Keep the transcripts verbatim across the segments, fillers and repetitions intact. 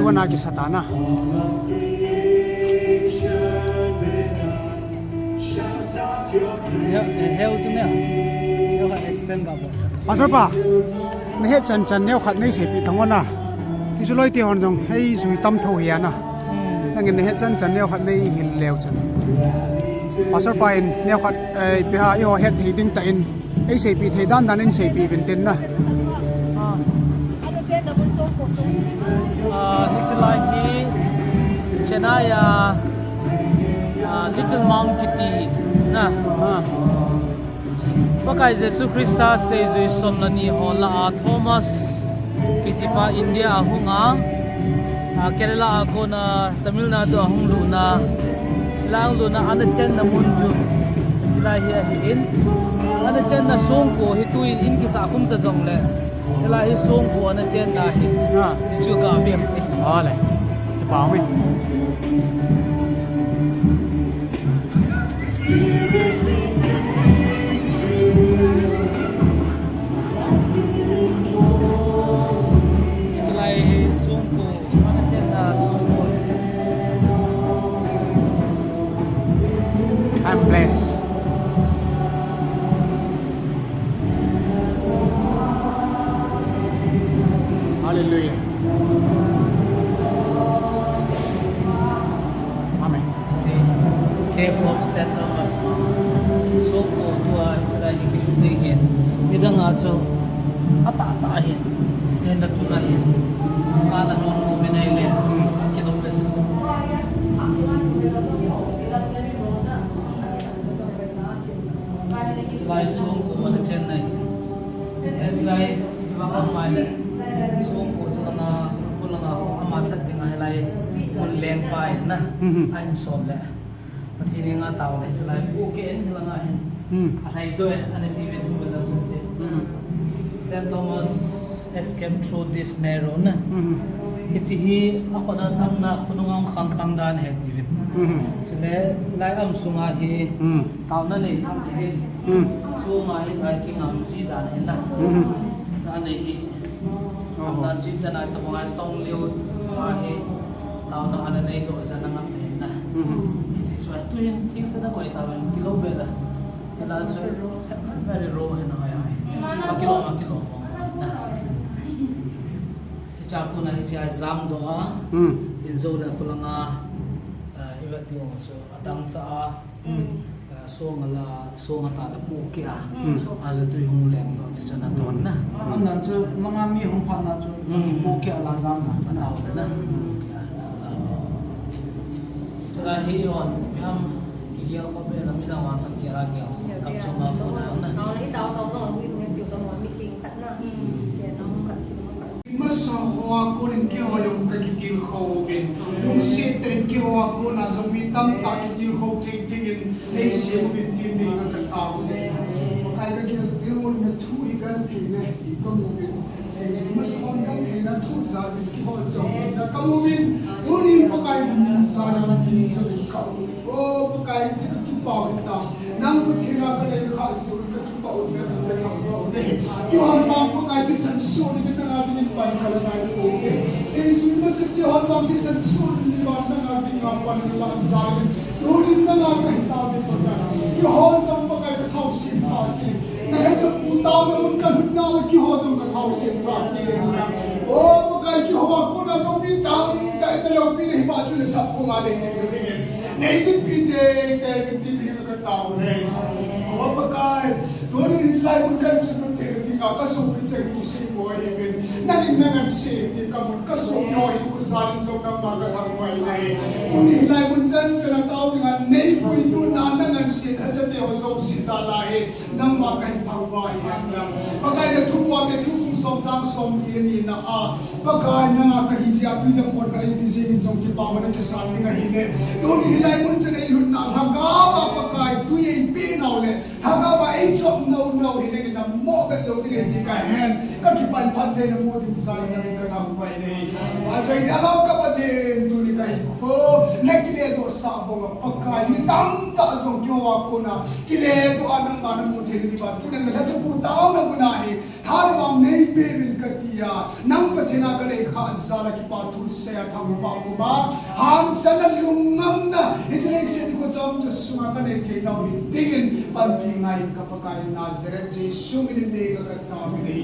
Kona kisa ta na. Ya, eh, heu chu ne. Heu khat explain ga bol. Pastor pa, nahet chan chan neo khat nei seipi tang o na. Ti chu loi ti hon jong hei jui tam tho hi a na. Hmm. Nangin nahet chan chan neo khat nei hil leu chan. Pastor pa in neo khat, eh, ipi ham, eiho het thei ding tah in, ei seipi thei dan dan in seipi uvin tin na. Ah, hiche lai hi Chennai a, ah, Little Mount kiti na. Ah. Pakai Jesu Christa seijui som le ni ho lah a Thomas kiti pa India a hung a, ah, Kerala a kona Tamil Nadu a hung lut na, lang lut na ana chenna mun chu hiche lai hi ahin. Ana chenna songko hi tuin in kisah khum ta jongle, hiche lai hi songko ana chenna hi. Ah. Hichu ka bem te. Ole. Kipa ume. Hiche lai hi songko ana chenna songko. I'm blessed. Hallelujah. Amen. Hiche Cave of Saint Thomas ma. Songko tua hiche lai hi kilut ding ahin. Nidang a chu atah tah ahin. Hiche na tuna hin. Kala hung hung min ahile. Hmm. Akilom le sa. Hiche lai songko ana chenna ahin. Hiche lai, iva ka mai le. Songko chu langa, ko langa ho ama that ding a hilai. Mun lengpa in na. Mhm. Ahin som le. Pathen henga tao le, hiche lai pohkeh in langa hin. Hmm. Alhai doh e, ana ti ve ding bela chun che. Mhm. Saint Thomas escaped through this narrow na. Mhm. Hiche hi akhut a lhangna khonung a hung khang khang dan ahi tiuvin. Mhm. Chule lai am sunga hi, hmm, taona nei thang hi. Hmm. Sunga hi lai kingam ji dan ahi na. Mhm. Dan ahi. Oho. Am dan ji chana tabang a tong liu ahi. Taona ana nei doh jana ngam ahi na. Mhm. Hiche chu tuhin thingsa na koi tauvin kilou bela. Kila chu very raw ahi na ahi. Akilom, akilom. Na. Hiche a kona hiche a jam doh a. Hmm. Injo le kholanga, ah, ivet ding chu adang cha a. Hmm. Ah, song ala, song ata la pohkeh a. Hmm. Ala tui hung leng doh chu na ton na. Hmm. Anan chu langa mi hung phat na chu, hmm, pohkeh ala jam na chu na. Tao na. Pohkeh ala jam. Chula hi on, mi ham, kigel khop e la, midang vangset gel a gel khop, gam chom a kona na. Tao na, i tao, tao na, ui, ui, tiu tao na, mi ting khat na. Se na, khat, khat. Masa hoa konin keiho jong kakitilkhou uvin. Lungset tah in keiho a kona jong mi tamtah kitilkhou thei dingin neisem uvin tin ding a katao uve. Pakai kagel diu na thu hi genthei na hi ti kamu uvin. Seijui masa hon genthei na thu jal in keiho jong na kamu uvin. Tunin Pakai na min jal in tin jong in kaum uvin. O Pakai, ti kakipah u ahitai. Nang Pathen a kanei khah jeh un kakipah u ahi, kathangvah u ahi. Keihon vang Pakai thisan soh dingin nanga dingin pan kala ngai u ahi. Seijui masa keihon vang thisan soh dingin vang nanga dinga pan kala jal in. Tunin nanga kahi tauve Pakai. Keiho jong Pakai kathau sem tha kit in. Nahet jong pu tau na mun kalhut nau keiho jong kathau sem tha kit in. O Pakai, keiho a kona jong mi tamtah in naloupina hi vah chu nasap koma nei ding dingin. Nei dinpi tei tei uvin tin hi katao uve. O Pakai, tunin hiche lai mun kahin chun lut theina dinga kasopi cheng kisei boi uvin. Nangin nangansei ti kamun kasopi ho hi u jal in jong nangma kathangvah in ahi. Tunin hilai mun chan chan a tao dinga neipui nuna nangansei na chate ho jouse jal a hi. Nangma kahin thangvah in ahi. Pakai na thu a Matthew bung som chang somni le ni na a. Pakai nanga kahi jeh a Peter phon khat eipe jeh in jong kipah mana kisan ding ahi le. Tuni hilai mun chan eilhutna lhagao a Pakai tui eipeh nau le. Lhagao a eichop nau nau hi nangin namoh vet lou ding ahi ti kahen. Kakipah in phattheina mu ding jal in nangin kathangvah in ahi. Vangchoi dalhah ka Pathen tuni ka Ko, na kiledoh sah banga Pakai, mi tamtah jong keiho a kona kiledoh a nangma namu thei nadiuva, tunin na lhacha pu taona muna hi, tha le vang neipeuvin kati a, nang Pathen a kanei khah jal a kipa thu seia thangvah a koma, hansatna lungngamna, hiche leiset nikho chomcha sunga kanei thei nau hi dingin panpi ngai ka Pakai Nazareth Jesu min in nei ka taovin ahi.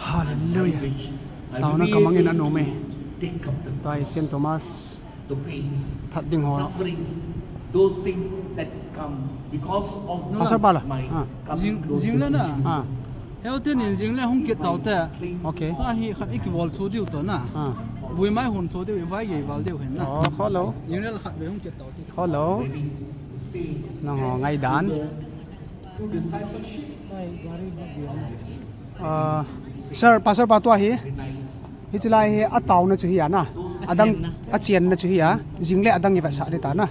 Hallelujah. Taona kamang in anom e. Tua hi Saint Thomas. That ding ho. Pastor Bala. Ah. Jing, jing le na. Ah. Health in jing le hung kit tau te. Okay. Ta hi khat i kibol thu diu to na. Ah. Bui mai hun thu diu, i vai gei val diu hin na. Oh, hello. Jing le khat be hung kit tau te. Hello. Nang ho ngai dan. Ah, sir, Pastor pa tua hi. Hiche lai hi ataona chu hi a na. Adang, achenna chu hi a. Jing le adang i vetsah ding ta na.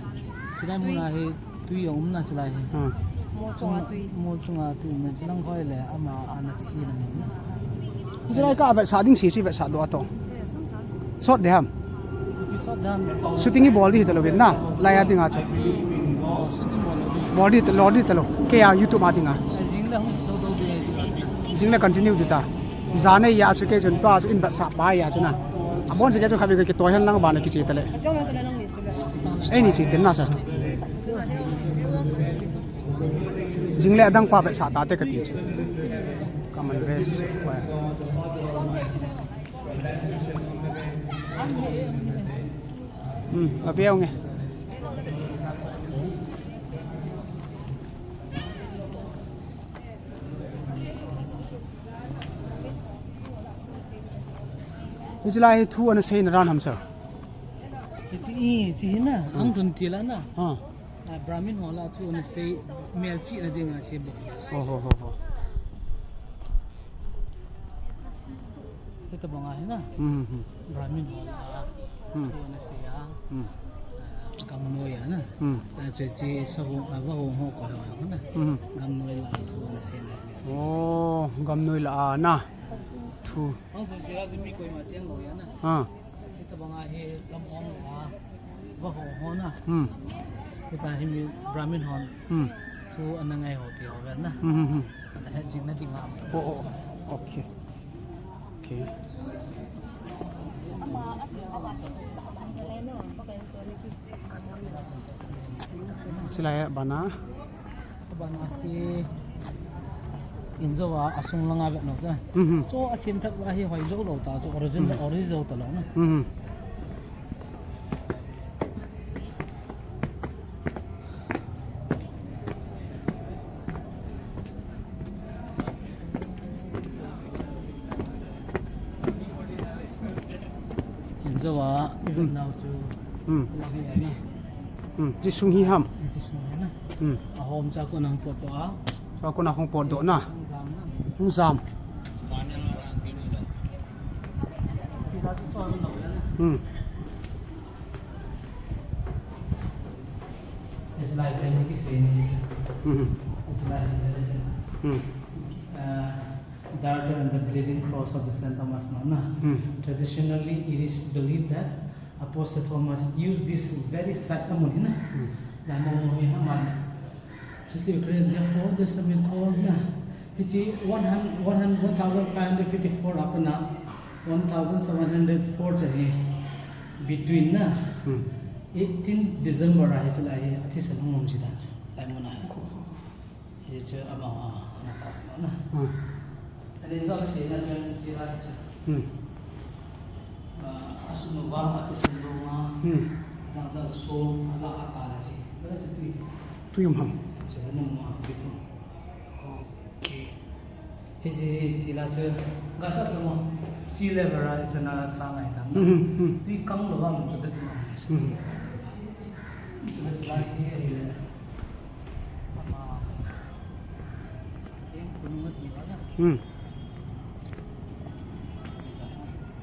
Chulai muna hi tui a um na chulai hi. Hmm. Mo chunga tui. Mo chunga tui na chulang khoi le ama ana thi na min na. Hiche lai ka vetsah ding si chu vetsah doh a to. Sot de ham. Shooting i bol di hita lou vin na. Lai a dinga chu. Bol di, lou di ta lou. Kei a YouTube a dinga. Jing le continue di ta. Jan a ya chu kei chun tua chu in vetsah pa ya chu na. Abon chu kei chu khatvei kei kitoi hen lang bana kiche ta le. Eini che tin na sa. Jing le adang pa vetsah ta te kati chu. Come and rest. Hmm, a piau nge. Hiche lai hi thu ana seina ran ham sir. Hiche hi, hiche hi na, hmm, ang tun ti la na. Ha. Ah, Brahmin ho lah a thu ana sei, melchihna dinga che bou. Ho, ho, ho, ho. Hitabang a hi na. Hmm, hmm. Brahmin ho lah a, hmm, thu ana sei a. Hmm. Ah, gamnoi a na. Hmm. Ah, che, che, sa ho, ah, vaho ho ko ho na. Hmm. Gamnoi lah a thu ana sei na. Oh, gamnoi lah a na. Thu. Ang tun ti la mi koima cheng lou ya na. Ha. Hitabang a hi lam ong lah a. Vaho ho na. Hmm. Hitabang hi mi Brahmin hon. Hmm. Thu ana ngai ho ti ho vel na. Hmm, hmm, hmm. Ana het jing na dinga. Oh, oh, oh. Okay. Okay. Chulai a bana. Bana hi in jou a, asung langa vet nom chu. Mhm. Chu asem phat uva hi hoi jou lou ta chu, origin, mhm, origin jou ta lou na. Mhm. In jou a, i vet nau chu. Hmm. Lah hi na. Hmm. Hiche sung hi ham. Hiche sung hi na. Hmm. Ahom cha kon ahung potdoh a. Cha kon ahung potdoh na. Hung jam na. Hung jam. Hmm. It's like when you say, hmm, it's like, hmm, uh, Dark and the bleeding cross of the Saint Thomas Mount, na. Hmm. Traditionally, it is believed that Apostle Thomas used this very site amun hi na. Hmm. Damo mo hi na man. Sisi Ukraine, therefore, the Saint called na. Hiche one hundred, one hundred, one thousand five hundred fifty-four apna, one thousand seven hundred four chani between na. Hmm. Eighteen December a hiche lai hi athisan hung um jidan. Lai muna. Ko, ko. Hiche chu amaho, ana pass na. Hmm. Ani jo ka seina twenty chu. Hmm. Ah, asunu vang a kisin lo nga. Hmm. Dang ta so ala ata la chi. Bala chi tui. Tui um ham. Chi la nung ma tui um. Okay. Hiji chi la chu ga sa lo mo. Sea level a chana sa ngai tam. Hmm, hmm, hmm. Tui kang lo vang chu det mo. Hmm. Chi la chi la hi hi le. Hmm.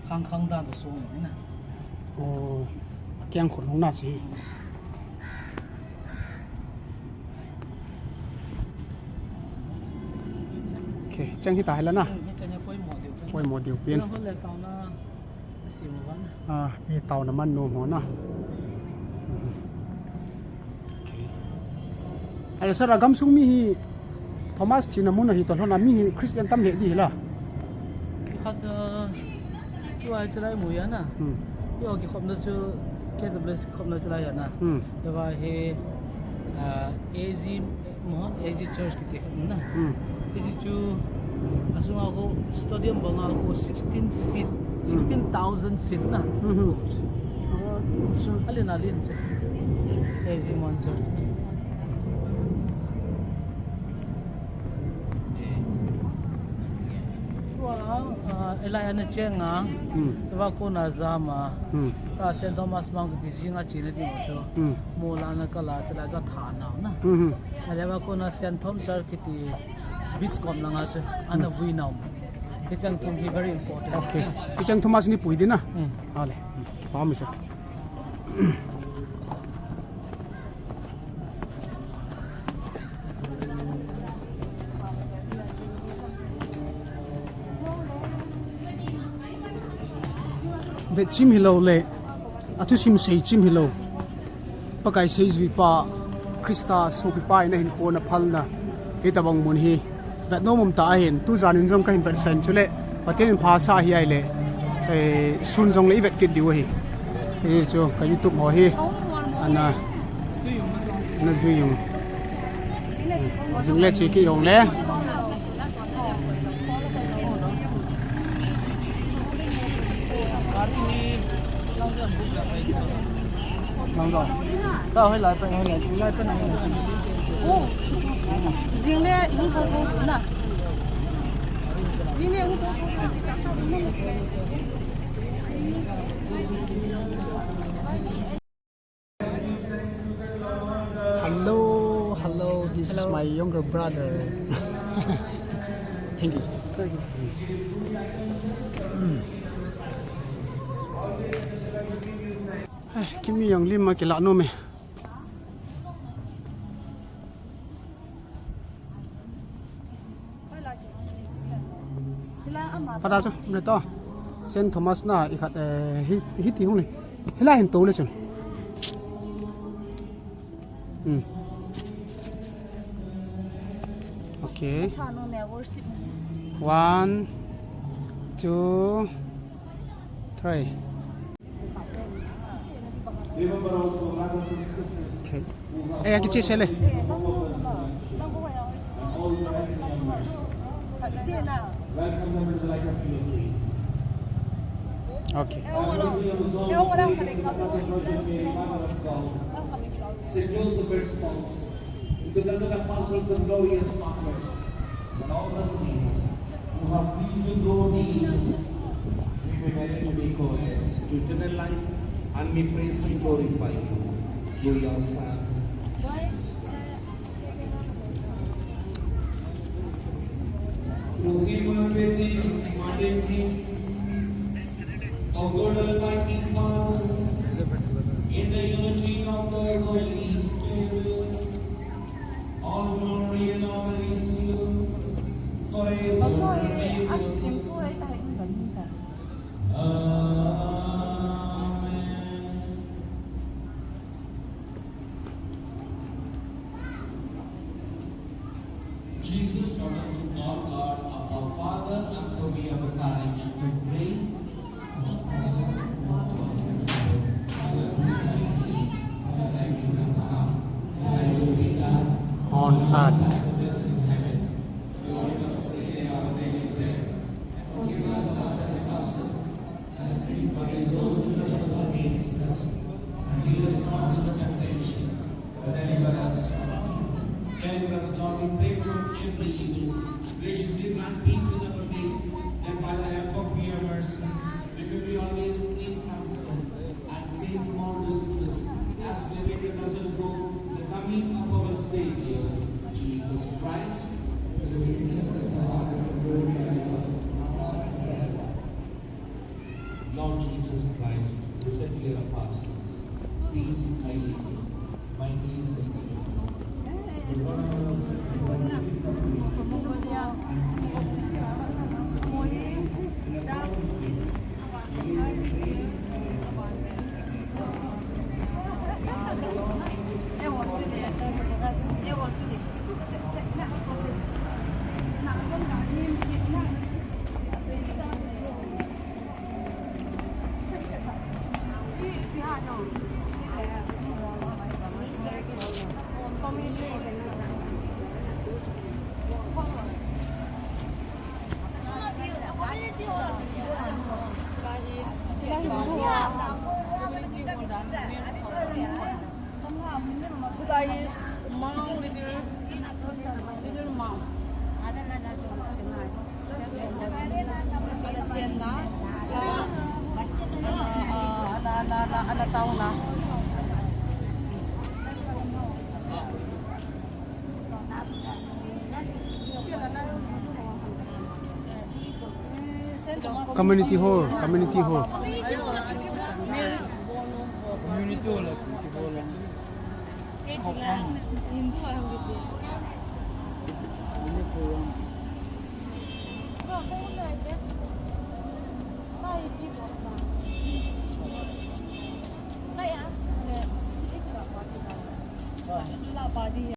Khang khang dan to so ni na. Oh, kiang khun hung na si. Okay, chang hi ta hi la na. Hmm, hi chang hi poimo diu pen. Poimo diu pen. Hoi le tao na. Asi mo ban. Ah, hi tao na man no mo na. Hmm. Okay. Ai, sir, a gamsung mi hi Thomas thina mun a hi to lhon a mi hi Christian tam le di hi la. Khat, uh, tu ai chalai mu ya na. Hmm. Yo ki khop na chu, K W S khop na chalai ya na. Hmm. Ya ba hi, uh, A Z, Mohon A Z Church kiti khop na. Hmm. A Z chu, asung a ko stadium bang a ko sixteen seat, hmm, sixteen thousand seat na. Hmm. Alin alin chu. A Z Mon chu. Tua, ah, Eli ana cheng a, hmm, tua kona jam a, hmm, ta Saint Thomas Mount kiti jing a chena ding chu, hmm, mola na kala tela ja tha na na. Hmm, hmm. Ale va kona Saint Thomas Church kiti beach kom langa chu, ana, hmm, vui na um. Hicheng thum hi very important. Okay. Hicheng thum a chu ni pui di na. Hmm. Ale. Hmm. Kipah mi sir. Vetchim hilou le, athusim seichim hilou. Pakai seijui pa, Christa sopipa in ahinkho na phalna, hitabang mun hi. Vet nom um ta ahin, tujan in jong kahin vetsah in chule, Pathen in phasah hi ahile, eh, sun jong le i vet kit diu ahi. Hichu ka YouTube ho hi, ana, ana jui jong. Jing le chi kit jong le. Jing le, hung tho tho na. Jing le, hung tho tho na. Hello, hello, this is, hello, my younger brother. Thank you, sir. Thank you. Eh, kimi jong lim a kila nom e. Pada chu, le to. Saint Thomas na i khat, eh, hi, hiti hung ni. Hilai hin to le chun. Hmm. Okay. One, two, three. Okay. Eh, kiche sele. Okay. Saint Joseph response. Into the blessed apostles and glorious martyrs, and all the saints who have been with Lord Jesus, we may merit to be co-heirs to eternal life and may praise and glorify you through your Son. Through him and with him and in him, O God, Almighty Father, in the unity of the Holy Spirit, all glory and honor is yours forever and ever. Amen. Jesus taught us to call God Abba Father, and so we have the courage to pray. On earth. Forgive us our trespasses, as we forgive Graciously grant peace in our midst, that by the help of your mercy, we may be always free from sin and safe from all distress, as we await the blessed hope, the coming of our Savior, Jesus Christ. Lord Jesus Christ, who said to your apostles, "Peace I leave you, my peace I give you." Sila hi mount, little, little mount. Ana chenna, plus, ana, ana, ana, ana, ana taona. Community hall, community hall. Community hall, community hall.